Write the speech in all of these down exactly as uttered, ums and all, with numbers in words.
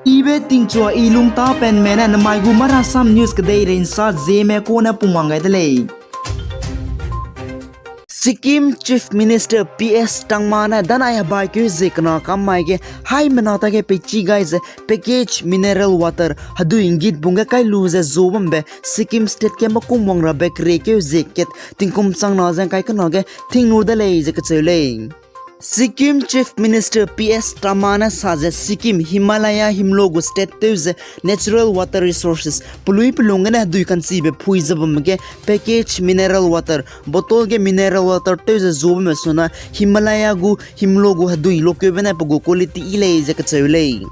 Ibe tingchua i lungtapenme ne namai gu Marasam News kedeirei nsa zieme kune pungwang gai de lei. Sikkim Chief Minister P S Tangma ne danai hebaikeu zie kena kam mai ge haimena tage peichi gai ze package mineral water hedui nggit bung ge kai lu ze zu bambe Sikkim State ge makum wang rabe keriekeu zie kat tingkum changna ze ngkai kena ge tingnu de lei ze kacheu lei. Sikkim Chief Minister P S Tangma ne sa ze Sikkim Himalaya himlo gu state tew ze natural water resources pelui pelung gene hedui kanchibe phui ze bamme ge package mineral water, bottle ge mineral water tew ze zu bamme suna Himalaya gu himlo gu hedui lokeube ne pe gu quality yi lei ze kacheu lei.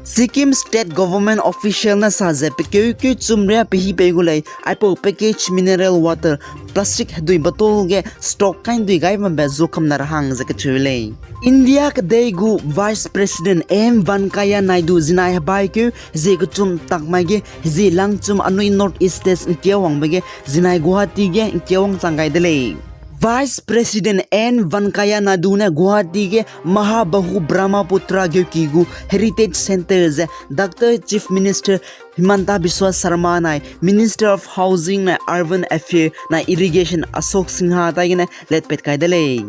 Sikkim State Government official ne sa ze pekeu keu chum ria pehi pei gu lei, aipau package mineral water, plastic hedui bottle ge stock kai ndui gai bambe zu kamna ra hang ze kacheu lei. India kedei gu Vice President M Venkaiah Naidu zinai hebaikeu zie kechum takmai ge zie langchum anui North East States nkiawangbe ge zinai Guwahati ge nkiawang chang gai de lei. Vice President N Venkaiah Naidu ne Guwahati ge Mahabahu Brahmaputra geuki gu Heritage Centre ze Doctor Chief Minister Himanta Biswa Sarma nai Minister of Housing nai Urban Affairs nai Irrigation Ashok Singha taigene letpat kai de lei.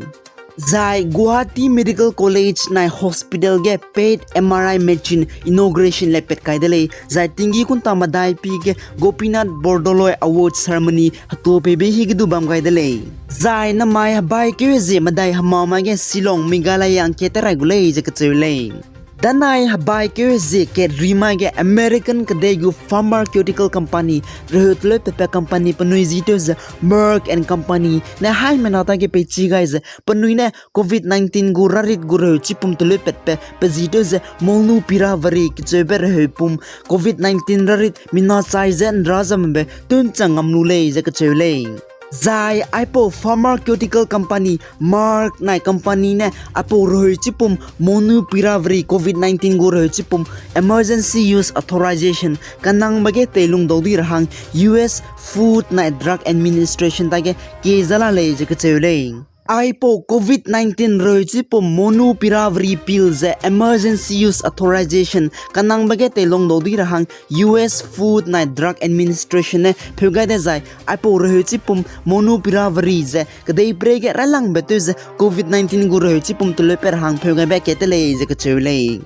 Zai Guwahati Medical College nai Hospital ge paid M R I machine inauguration letpat kai de lei. Zai tinggi kunta medai pi ge Gopinath Bordoloi Award Ceremony hetuapeibe hige du bam gai de lei. Zai namai hebaikeu zie medai hemamai ge Shillong, Meghalaya ngkie terai gu lei ze kacheu lei. Danai hebaikeu zie kat rimai ge American kedei gu pharmaceutical company, reheu teleu pepe company penui zi tew ze Merck and Company ne haimena tage peichi gai ze penui ne covid nineteen gu rarit gu reheu chipum teleu petpe pe zi tew ze Molnupiravir kecheube reheu pum covid nineteen rarit mina chai ze nra zambe tunchang ngam lu lei ze kacheu lei. Zai aipau pharmaceutical company Merck nai company ne aipau reheu chipum Molnupiravir covid nineteen gu reheu chipum emergency use authorization kanangbe ge teilung dau di ra hang U S Food nai Drug Administration tage kie za la lei ze kacheu lei. Aipau covid nineteen reheu chipum Molnupiravir pill ze emergency use authorization kanangbe ge teilung dau di ra hang U S Food nai Drug Administration ne pheu gai dezai aipau reheu chipum Molnupiravir ze kedeiprei ge railangbe tew ze covid nineteen gu reheu chipum teleu pe ra hang pheu gaibe kat te lei ze kacheu lei.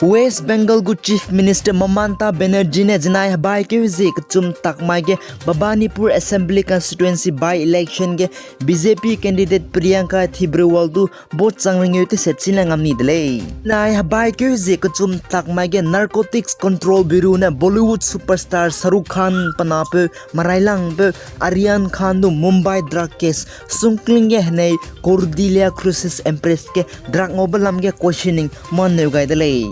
West Bengal gu Chief Minister Mamata Banerjee ne zinai hebaikeu zie kechum takmai ge Bhabanipur Assembly Constituency by-election ge B J P candidate Priyanka Tibrewal du vote chang rengeu teset chine ngam ni de lei. Nai hebaikeu zie kechum takmai ge Narcotics Control Bureau ne Bollywood superstar Shah Rukh Khan pe napeu merailangpeu Aryan Khan du Mumbai drug case sungkling ge henei Cordelia Cruises Empress ge drug ngaube lam ge questioning manneu gai de lei.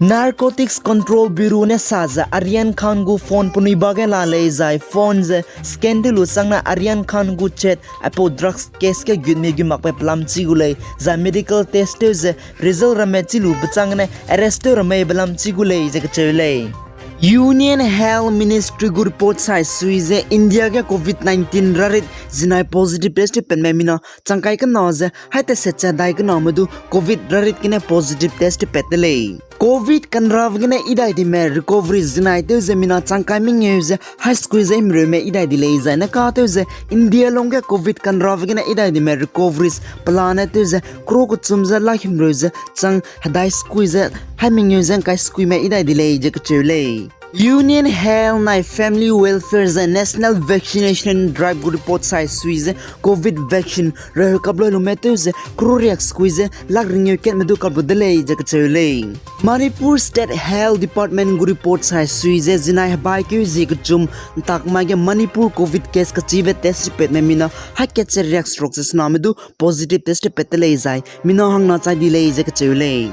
Narcotics Control Bureau ne sa ze Aryan Khan gu phone penui ba ge la lei zai phone ze scan te lu chang ne Aryan Khan gu chat aipau drugs case ge gutme gu makbe pelam chi gu lei zai medical test tew ze result ramme chi lu bechang ne arrest tew ramme belam chi gu lei ze kacheu lei. Union Health Ministry gu report sai sui ze India ge covid nineteen rarit zinai positive test petme mina changkai kena ze hai teset cha dai kename du covid rarit gene positive test pat de lei. Covid kanrave gene idai dime recovery zinai tew ze mina changkai mengeu ze hai sukui ze himreume idai di lei zai ne ka tew ze India lungge covid kanrave gene idai dime recoveries pelane tew ze crore kechum ze lakh himreu ze chang hedai sukui ze hai mengeu ze ngkai sukuime idai di lei ze kacheu lei. Union Health nai Family Welfare zai National Vaccination Drive gu report sai sui ze covid vaccine reheu kaploi lume tew ze crore riak sukui ze lakh ringeu katme du kaplu de lei ze kacheu lei. Manipur State Health Department gu report sai sui ze zinai hebaikeu zie kechum ntakmai ge Manipur covid case kachibe test repatme mina hai kat ze riak seruk ze sename du positive test pat te lei zai mina hangna chai di lei ze kacheu lei.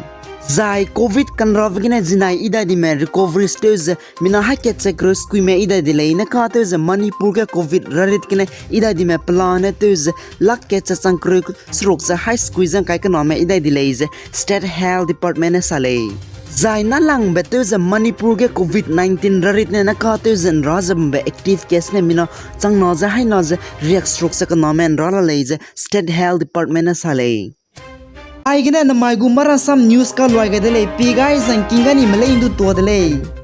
Zai covid kanrave gene zinai idai dime recoveries tew ze mina hai kat ze crore sukuime idai di lei ne ka tew ze Manipur ge covid rarit gene idai dime pelane tew ze lakh kat ze chang crore seruk ze hai sukui ze ngkai kename idai di lei ze State Health Department ne sa lei. Zai nalangbe tew ze Manipur ge covid nineteen rarit ne ne ka tew ze nra ze bambe active case ne mina changna ze haina ze riak seruk ze kename nra la lei ze State Health Department ne sa lei. Aigene namai gu Marasam News kaluai gai de lei, pie gai zangking ga ni melei ndu tua de lei.